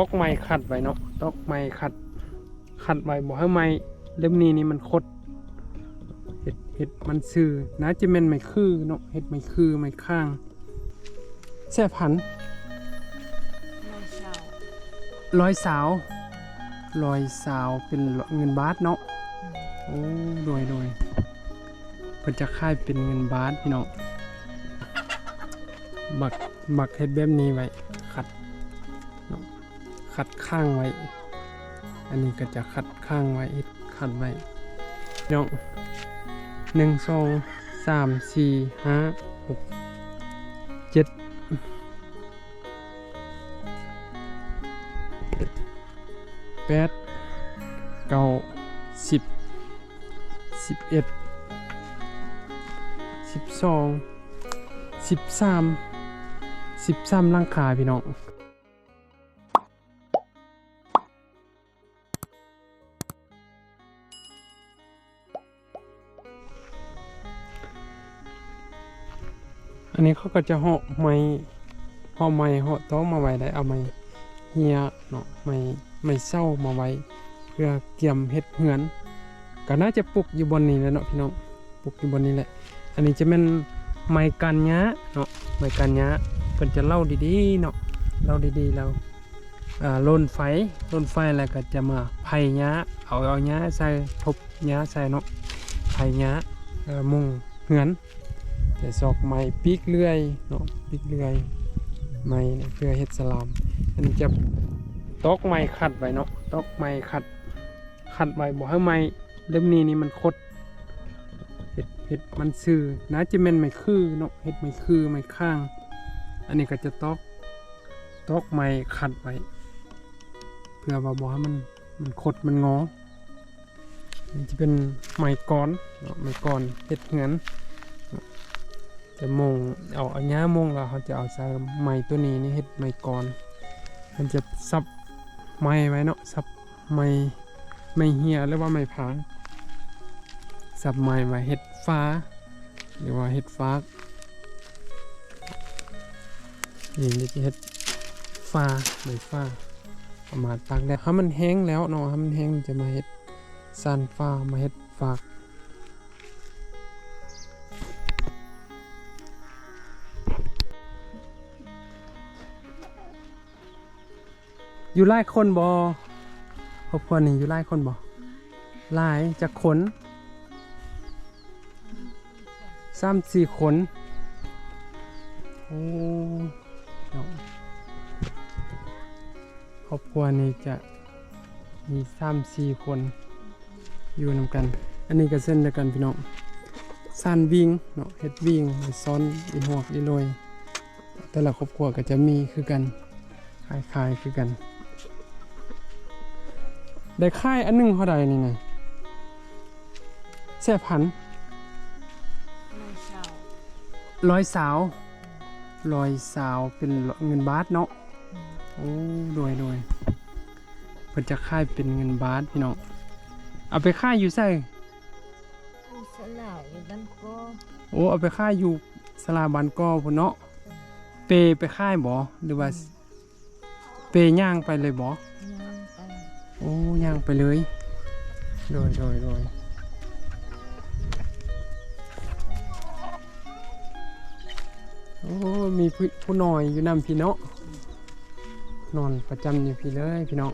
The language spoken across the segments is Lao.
ຕອກໄມ້ຂັດໄວ້ເນາະ ຕອກໄມ້ຂັດ ຂັດໄວ້ບໍ່ໃຫ້ໄມ້ເຫຼັ້ມນີ້ນີ້ມັນຄົດ ເຮັດ ເຮັດມັນຊື່ ໜ້າຈະແມ່ນໄມ້ຂື່ເນາະ ເຮັດໄມ້ຂື່ ໄມ້ຄ້າງ ແຊພັນ ຮ້ອຍຊາວ ຮ້ອຍຊາວ ເປັນເງິນບາດເນາະ. ໂອ້ ໂດຍ ໂດຍ ເພິ່ນຈະຂາຍເປັນເງິນບາດພີ່ນ້ອງ. ມັກ ມັກເຮັດແບບນີ້ໄວ້ ຂັດເນາະ ຂັດຄ້າງໄວ້ ອັນນີ້ກໍຈະຂັດຄ້າງໄວ້ ເຮັດຂັດໄວ້ພີ່ນ້ອງ. ໜຶ່ງ ສອງ ສາມ ສີ່ ຫ້າ ຫົກ ເຈັດ ແປດ ເກົ້າ ສິບ ສິບເອັດ ສິບສອງ ສິບສາມ ສິບສາມຫຼັງຄາພີ່ນ້ອງ. ອັນນີ້ເຂົາກໍຈະເຫາະໄມ້ ເຫາະໄມ້ ເຫາະຕອກມາໄວ້ໄດ້ ເອົາໄມ້ເຮ້ຍເນາະ ໄມ້ ໄມ້ເສົາມາໄວ້ ເພື່ອກຽມເຮັດເຮືອນ ກໍໜ້າຈະປຸກຢູ່ບ່ອນນີ້ແຫຼະເນາະພີ່ນ້ອງ ປຸກຢູ່ບ່ອນນີ້ແຫຼະ. ອັນນີ້ຈະແມ່ນໄມ້ກ້ານຫຍ້າເນາະ ໄມ້ກ້ານຫຍ້າ ເພິ່ນຈະເຫຼົາດີໆເນາະ ເຫຼົາດີໆແລ້ວ ອ່າ ລົນໄຟ ລົນໄຟແລ້ວກໍຈະມາໄຜ່ຫຍ້າ ເອົາ ເອົາຫຍ້າໃສ່ ທົບຫຍ້າໃສ່ເນາະ ໄຜ່ຫຍ້າ ແລ້ວມຸງເຮືອນ ຈະຊອກໄມ້ປີກເລື່ອຍເນາະ ປີກເລື່ອຍໄມ້ເພື່ອເຮັດສະລາມ. ອັນນີ້ຈະຕອກໄມ້ຂັດໄວ້ເນາະ ຕອກໄມ້ຂັດ ຂັດໄວ້ບໍ່ໃຫ້ໄມ້ເຫຼັ້ມນີ້ນີ້ມັນຄົດ ເຮັດ ເຮັດມັນຊື່ ໜ້າຈະແມ່ນໄມ້ຂື່ເນາະ ເຮັດໄມ້ຂື່ ໄມ້ຄ້າງ. ອັນນີ້ກໍຈະຕອກ ຕອກໄມ້ຂັດໄວ້ ເພື່ອວ່າບໍ່ໃຫ້ມັນ ມັນຄົດມັນງໍ. ນີ້ຈະເປັນໄມ້ກອນເນາະ ໄມ້ກອນເຮັດເຮືອນ ຈະມຸງ ເອົາ ເອົາຫຍ້າມຸງ ແລ້ວເຮົາຈະເອົາໃສ່ໄມ້ຕົວນີ້ນີ້ເຮັດໄມ້ກອນ. ມັນຈະສັບໄມ້ໄວ້ເນາະ ສັບໄມ້ ໄມ້ເຮ້ຍ ຫຼືວ່າໄມ້ພາງ ສັບໄມ້ໄວ້ເຮັດຝາ ຫຼືວ່າເຮັດຟາກ. ນີ້ຈະເຮັດຝາ ໄມ້ຝາ ເອົາມາຕາກແດດ ໃຫ້ມັນແຫ້ງແລ້ວເນາະ ໃຫ້ມັນແຫ້ງ ຈະມາເຮັດຊານຝາ ມາເຮັດຟາກ. ຢູ່ຫຼາຍຄົນບໍ່? ຄອບຄົວນີ້ຢູ່ຫຼາຍຄົນບໍ່? ຫຼາຍ. ຈັກຄົນ? ສາມສີ່ຄົນ. ໂອ້ ເນາະ ຄອບຄົວນີ້ຈະມີສາມສີ່ຄົນຢູ່ນຳກັນ. ອັນນີ້ກໍເຊັ່ນດຽວກັນພີ່ນ້ອງ ຊານວິງເນາະ ເຮັດວິງ ໄວ້ຊ້ອນອີ່ຫວກອີ່ໂລຍ. ແຕ່ລະຄອບຄົວກໍຈະມີຄືກັນ ຂາຍໆຄືກັນ. ໄດ້ຂາຍອັນໜຶ່ງເທົ່າໃດນີ້ນະ? ແຊພັນ ຮ້ອຍຊາວ ຮ້ອຍຊາວ ເປັນເງິນບາດເນາະ. ໂອ້ ໂດຍ ໂດຍ ເພິ່ນຈະຂາຍເປັນເງິນບາດພີ່ນ້ອງ. ເອົາໄປຂາຍຢູ່ໃສ? ຢູ່ສະຫຼາ ຢູ່ບ້ານກໍ. ໂອ້ ເອົາໄປຂາຍຢູ່ສະຫຼາບ້ານກໍພຸ້ນເນາະ. ເປໄປຂາຍບໍ່ ຫຼືວ່າ ອືມ ເປຍ່າງໄປເລີຍບໍ່? ຍ່າງໄປ. ໂອ້ ຍ່າງໄປເລີຍ. ໂດຍ ໂດຍ ໂດຍ. ໂອ້ ມີຜູ້ ຜູ້ນ້ອຍຢູ່ນຳພີ້ເນາະ ນອນປະຈຳຢູ່ພີ້ເລີຍພີ່ນ້ອງ.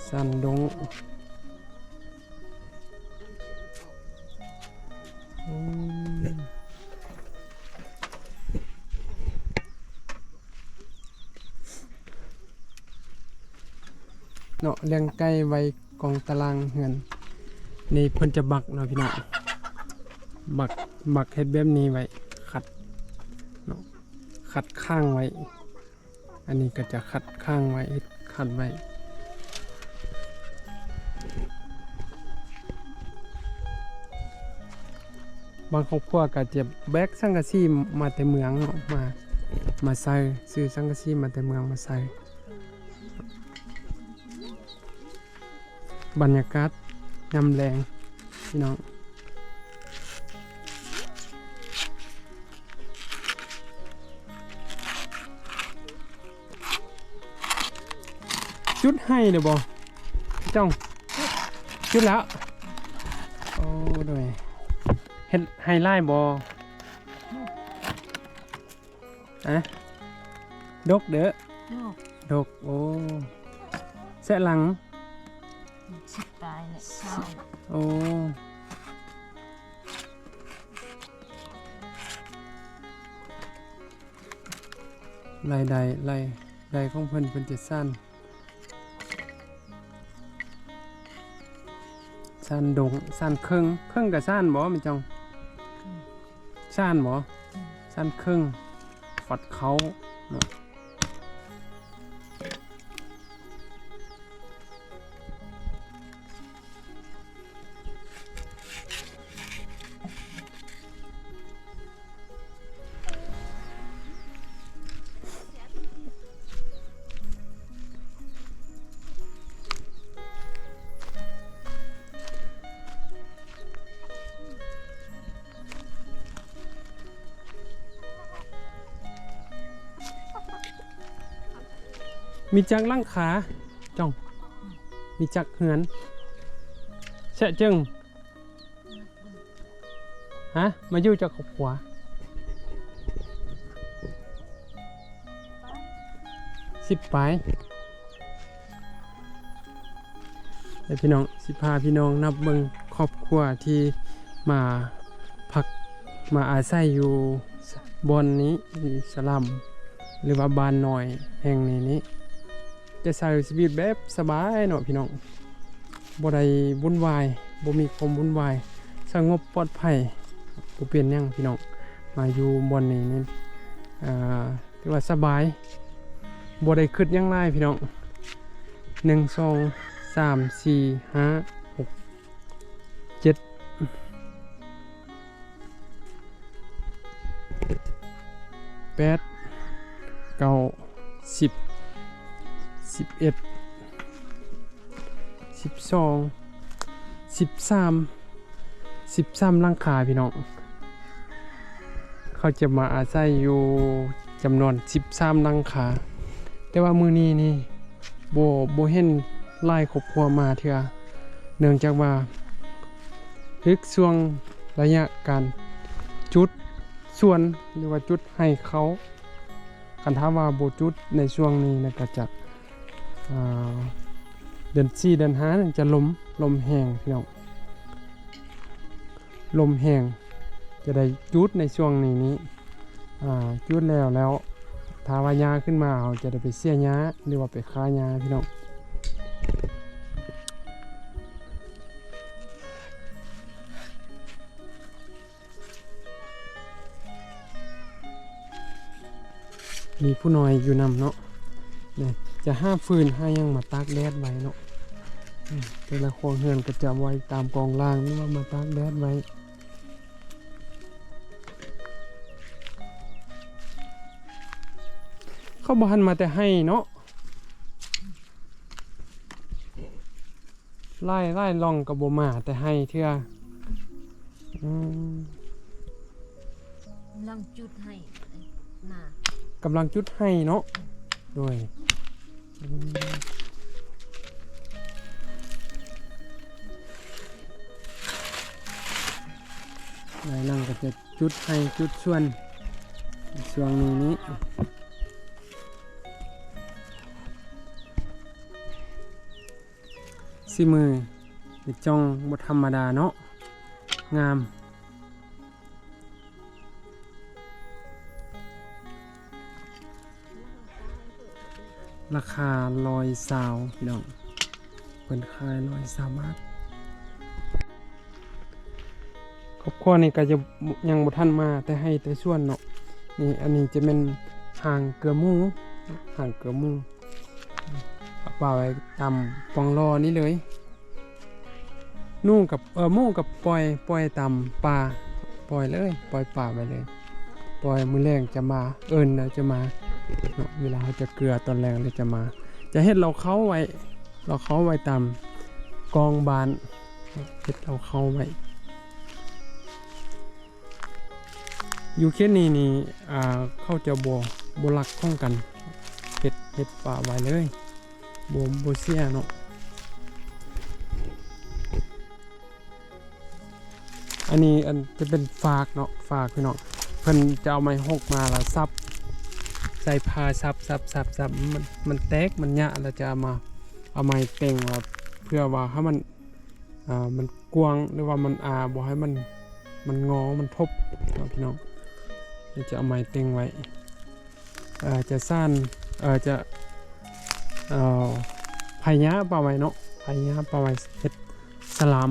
ສັນດົງ ອືມ ເນາະ ລ້ຽງໄກ່ໄວ້ກອງຕາລ່າງເຮືອນ ນີ້ເພິ່ນຈະບັກເນາະພີ່ນ້ອງ ບັກ ບັກເຮັດແບບນີ້ໄວ້ ຂັດເນາະ ຂັດຄ້າງໄວ້. ອັນນີ້ກໍຈະຂັດຄ້າງໄວ້ ເຮັດຂັດໄວ້. ບາງຄອບຄົວກໍຈະແບກສັງກະສີມາແຕ່ເມືອງເນາະ ມາ ມາໃສ່ ຊື້ສັງກະສີມາແຕ່ເມືອງມາໃສ່. ບັນຍາກາດຍາມແລງພີ່ນ້ອງ. ຈຸດໄຮ່ແລ້ວບໍ່ ຈ້ອງ? ຈຸດແລ້ວ. ໂອ້ ໂດຍ ເຮັດໄຮ່ຫຼາຍບໍ່? ຮະ ດົກເດີ ດົກ ດົກ. ໂອ້ ແຊະຫຼັງ ສິບປາຍແຫຼະ ຊາວ. ໂອ້ ລາຍໄດ້ ລາຍໄດ້ຂອງເພິ່ນ ເພິ່ນຈະສ້ານ ສ້ານດົງ ສ້ານເຄິ່ງ ເຄິ່ງກະສ້ານບໍ່ແມ່ນຈ້ອງ? ສ້ານບໍ່? ສ້ານເຄິ່ງ ຟັດເຂົ້າເນາະ. ມີຈັກຫຼັງຄາ ຈ້ອງ? ມີຈັກເຮືອນ? ແຊະເຈິງ ຮະ ມາຢູ່ຈັກຄອບຄົວ? ສິບປາຍ. ເອີ ພີ່ນ້ອງ ຊິພາພີ່ນ້ອງນັບເບິ່ງຄອບຄົວທີ່ມາພັກ ມາອາໄສຢູ່ບ່ອນນີ້ ຢູ່ສະຫຼຳ ຫຼືວ່າບ້ານນ້ອຍແຫ່ງນີ້ນີ້ ຈະໃຊ້ຊີວິດແບບສະບາຍເນາະພີ່ນ້ອງ ບໍ່ໄດ້ວຸ່ນວາຍ ບໍ່ມີຄວາມວຸ່ນວາຍ ສະຫງົບປອດໄພ ບໍ່ເປັນຫຍັງພີ່ນ້ອງ. ມາຢູ່ບ່ອນນີ້ນີ້ ອ່າ ຖືວ່າສະບາຍ ບໍ່ໄດ້ຄິດຫຍັງຫຼາຍພີ່ນ້ອງ. ໜຶ່ງ ສອງ ສາມ ສີ່ ຫ້າ ຫົກ ເຈັດ ແປດ ເກົ້າ ສິບ ສິບເອັດ ສິບສອງ ສິບສາມ ສິບສາມຫຼັງຄາພີ່ນ້ອງ. ເຂົາຈະມາອາໄສຢູ່ຈຳນວນສິບສາມຫຼັງຄາ ແຕ່ວ່າມື້ນີ້ນີ້ບໍ່ ບໍ່ເຫັນຫຼາຍຄອບຄົວມາເທື່ອ ເນື່ອງຈາກວ່າຖືກຊ່ວງໄລຍະການຈຸດສວນ ຫຼືວ່າຈຸດໄຮ່ເຂົ້າ. ຄັນຖ້າວ່າບໍ່ຈຸດໃນຊ່ວງນີ້ນະ ກະຈະ ອ່າ ເດືອນສີ່ເດືອນຫ້ານີ້ຈະລົມ ລົມແຮງພີ່ນ້ອງ ລົມແຮງ ຈະໄດ້ຈູດໃນຊ່ວງນີ້ນີ້ ອ່າ ຈູດແລ້ວ ແລ້ວຖ້າວ່າຫຍ້າຂຶ້ນມາ ເຮົາຈະໄດ້ໄປເສຍຫຍ້າ ຫຼືວ່າໄປຂ້າຫຍ້າພີ່ນ້ອງ. ມີຜູ້ນ້ອຍຢູ່ນຳເນາະ ຈະຫາຟືນຫາຫຍັງມາຕາກແດດໄວ້ເນາະ. ອືມ ແຕ່ລະຄົວເຮືອນກະຈະໄວ້ຕາມກອງລ່າງ ຫຼືວ່າມາຕາກແດດໄວ້. ເຂົາບໍ່ທັນມາແຕ່ໄຮ່ເນາະ. ຫຼາຍ ຫຼາຍລ່ອງກະບໍ່ມາແຕ່ໄຮ່ເທື່ອ. ອືມ ກຳລັງຈູດໄຮ່ມາ ກຳລັງຈູດໄຮ່ເນາະ. ໂດຍ ອືມ ຫຼາຍຫຼັງກະຈະຈູດໄຮ່ຈູດສວນ ຊ່ວງນີ້ນີ້. ສີມືແມ່ຈ່ອງບໍ່ທຳມະດາເນາະ ງາມ. ລາຄາຮ້ອຍຊາວພີ່ນ້ອງ ເພິ່ນຂາຍຮ້ອຍຊາວບາດ. ຄອບຄົວນີ້ກະຈະ ຍັງບໍ່ທັນມາແຕ່ໄຮ່ແຕ່ສວນເນາະ. ນີ້ ອັນນີ້ຈະແມ່ນຫາງເກືອໝູ ຫາງເກືອໝູ ເອົາປະໄວ້ຕາມປ່ອງລໍນີ້ເລີຍ. ໜູກັບ ເອີ ໝູກັບປ່ອຍ ປ່ອຍຕາມປ່າ ປ່ອຍເລີຍ ປ່ອຍປະໄວ້ເລີຍ. ປ່ອຍມື້ແລງຈະມາ ເອີ້ນແລ້ວຈະມາເນາະ. ເວລາເຮົາຈະເກືອຕອນແລງແລ້ວຈະມາ ຈະເຮັດເລົ້າເຂົ້າໄວ້ ເລົ້າເຂົ້າໄວ້ຕາມກອງບ້ານ ເຮັດເລົ້າເຂົ້າໄວ້. ຢູ່ເຂດນີ້ນີ້ ອ່າ ເຂົາຈະບໍ່ ບໍ່ລັກຂອງກັນ ເຮັດ ເຮັດປະໄວ້ເລີຍ. ບໍ່ ບໍ່ເສຍເນາະ. ອັນນີ້ ອັນຈະເປັນຟາກເນາະ ຟາກພີ່ນ້ອງ ເພິ່ນຈະເອົາໄມ້ຫົກມາລະສັບ ໃສ່ຜ່າສັບໆໆໆ ມັນ ມັນແຕກ ມັນຫຍ້າ ລະຈະເອົາມາ ເອົາໄມ້ເຕັງວ່າ ເພື່ອວ່າໃຫ້ມັນ ອ່າ ມັນກວ້າງ ຫຼືວ່າມັນອາ ບໍ່ໃຫ້ມັນ ມັນງໍ ມັນທົບເນາະພີ່ນ້ອງ. ລະຈະເອົາໄມ້ເຕັງໄວ້ ເອີ ຈະສ້ານ ເອີ ຈະ ເອີ ໄຜ່ຫຍ້າປະໄວ້ເນາະ ໄຜ່ຫຍ້າປະໄວ້ ເຮັດສະຫຼາມ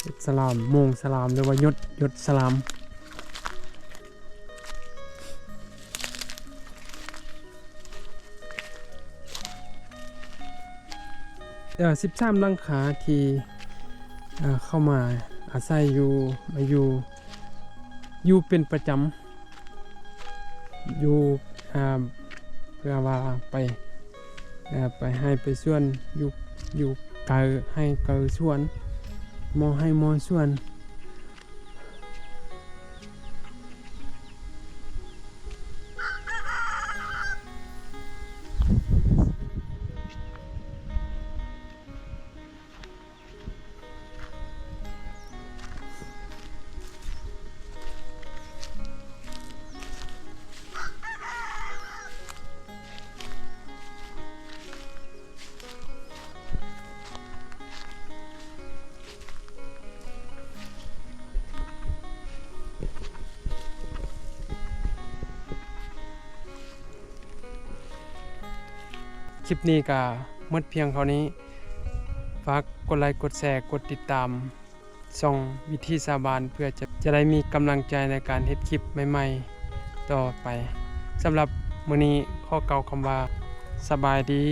ເຮັດສະຫຼາມ ໂມງສະຫຼາມ ຫຼືວ່າຫຍົດ ຫຍົດສະຫຼາມ. ເອີ ສິບສາມຫຼັງຄາທີ່ ເອີ ເຂົ້າມາອາໄສຢູ່ ມາຢູ່ ຢູ່ເປັນປະຈຳ ຢູ່ ເອີ ເພື່ອວ່າໄປ ເອີ ໄປໄຮ່ໄປສວນ ຢູ່ ຢູ່ໄກໄຮ່ໄກສວນ ໝໍ່ໄຮ່ໝໍ່ສວນ. ຄລິບນີ້ກະໝົດພຽງເທົ່ານີ້. ຝາກກົດໄລ ກົດແຊ ກົດຕິດຕາມຊ່ອງວິຖີຊາວບ້ານ ເພື່ອຈະ ຈະໄດ້ມີກຳລັງໃຈໃນການເຮັດຄລິບໃໝ່ໆຕໍ່ໄປ. ສຳລັບມື້ນີ້ຂໍກ່າວຄຳວ່າ ສະບາຍດີ.